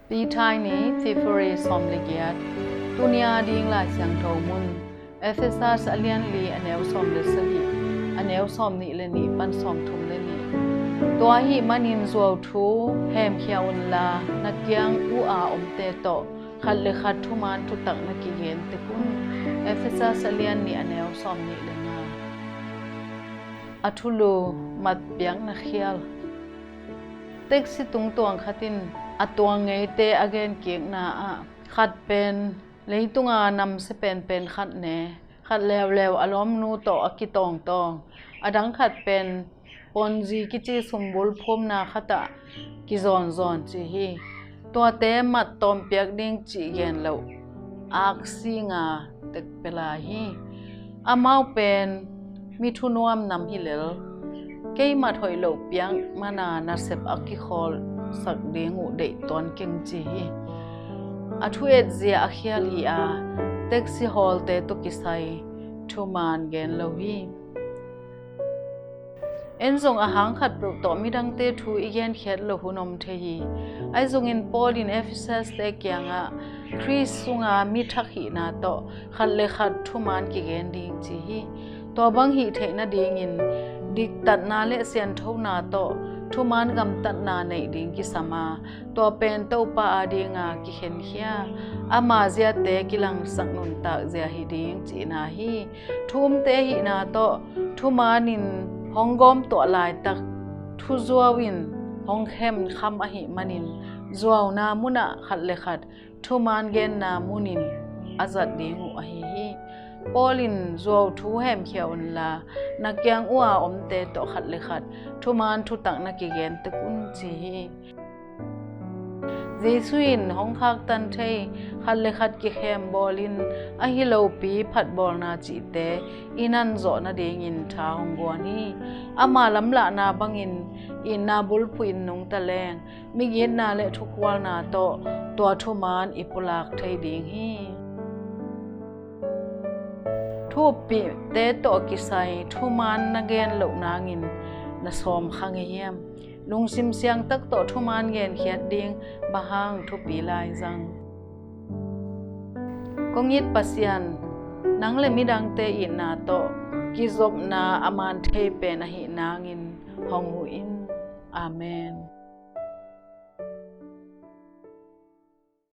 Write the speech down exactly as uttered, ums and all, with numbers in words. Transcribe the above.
Peter ni, February sawm le giat. Tuni a ding Lai Siangtho mun, Efesas a lian li, a neu sawm le sagih, a neu sawm nih le nih pan sawm thum le nih. Tua ahih manin zuau thu hemkhia unla, na kiang uh a omte tawh khat le khat thuman thutak na kigen tek un. Efesas a lian nih, a neu sawm nih le nga. A thulu, mat piakna khial. Teksi tungtuang khat in a tuang ngeite a genkikna ah, khat pen leitunga namsia penpen khat ne, khat leuleu a lawmnu tawh a kitawngtawng, a dang khat pen Ponzi kici sumbul phumna khatah kizawnzawn ci hi. Tuate mat tawmpiak ding cih gen loh, aksi nga tek pia lai hi. Amau pen mi thunuam nam hi lel, kei mat hoih loh piak mana nasep a kikhawlsak ding uh deih tuan keng ci hi. A thu etzia a khial hi a, teksi hawlte tawh kisai thuman gen lo hi. En zong a hang khatpeuh tawh midangte thu i genkhiat loh hun om thei hi. Ahi zongin Paul in Efesas-te kiangah Khrist sunga mi thak hihna tawh khat le khat thuman kigen ding ci hi. Tua bang hih theih nadingin diktatna le sianthona tawh thuman gamtatna neih ding kisam a, tua pen Topa adinga kikhenkhia, ama ziate kilangsak nuntak zia hi ding cihna hi. Thu umte hihna tawh thumanin hong gawmtuah laitak thuzuau in hong khemkham ahih manin, zuauna munah khat le khat thuman genna munin a zat ding uh ahi hi. Paul in zuau thu hemkhia unla, na kiang uh a omte tawh khat le khat thuman thutak na kigen tek un ci hi. Jesu in hong khaktan thei, khat le khat kikhem bawlin, ahi lopi phatbawlna cihte i nan zawh nadingin tha hong guan hi. Ama lamlahna bangin itna bulphuhin nungta leng, migitna le thukhualna tawh tua thuman i pulak thei ding hi. Thu uppihte tawh kisai thuman na gen loh nangin na sawm kha ngei hiam? Lungsim siangtak tawh thuman genkhiat ding bang hang thupi lai zang? Kong it Pasian, nang le midangte itna tawh kizopna a man thei pen ahih nangin hong huh in. Amen.